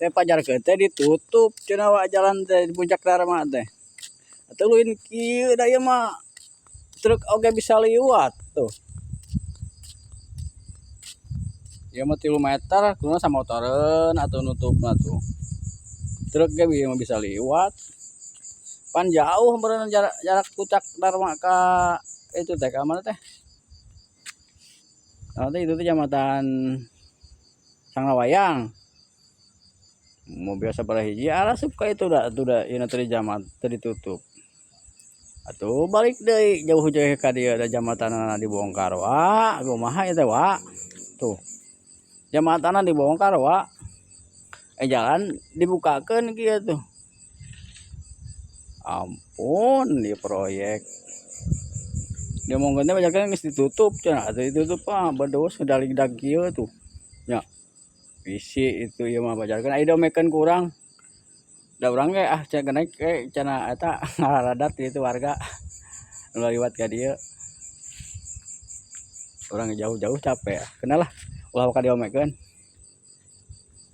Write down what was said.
Teh pajarkeun teh ditutup cenah wa jalan teh di Puncak Darma teh. Atuh leuwih kieu da ieu mah truk oge bisa liwat tuh. Ieu mah 3 meter kuduna samotoreun atuh nutupna tuh. Truk ge ieu mah bisa liwat. Pan jauh meureun jarak jarak Puncak Darma ka itu teh ka mana teh? Nah, teh itu teh jambatan Sangrawayang. Mobil sabaraha hiji arasup ka itu da tuh da ieu teh jamat teu ditutup. Atuh balik deui jauh-jauh ka dieu da jambatanna dibongkar wa, kumaha ieu teh wa. Tuh. Jambatanna dibongkar wa. Eh jalan dibukakeun kieu tuh. Ampun ieu proyek. Diomongkeun teh bajakeun geus ditutup cenah, atuh ditutup mah bedus daligdag kieu tuh. Nya. Bisi itu ieu mah bajarkeun aya diomekeun ku urang. Da urang ge ah cenah naik ge cenah eta ngararadat kitu warga nu laliwat ka dieu. Urang jauh-jauh capek, keun lah ulah waka diomekeun.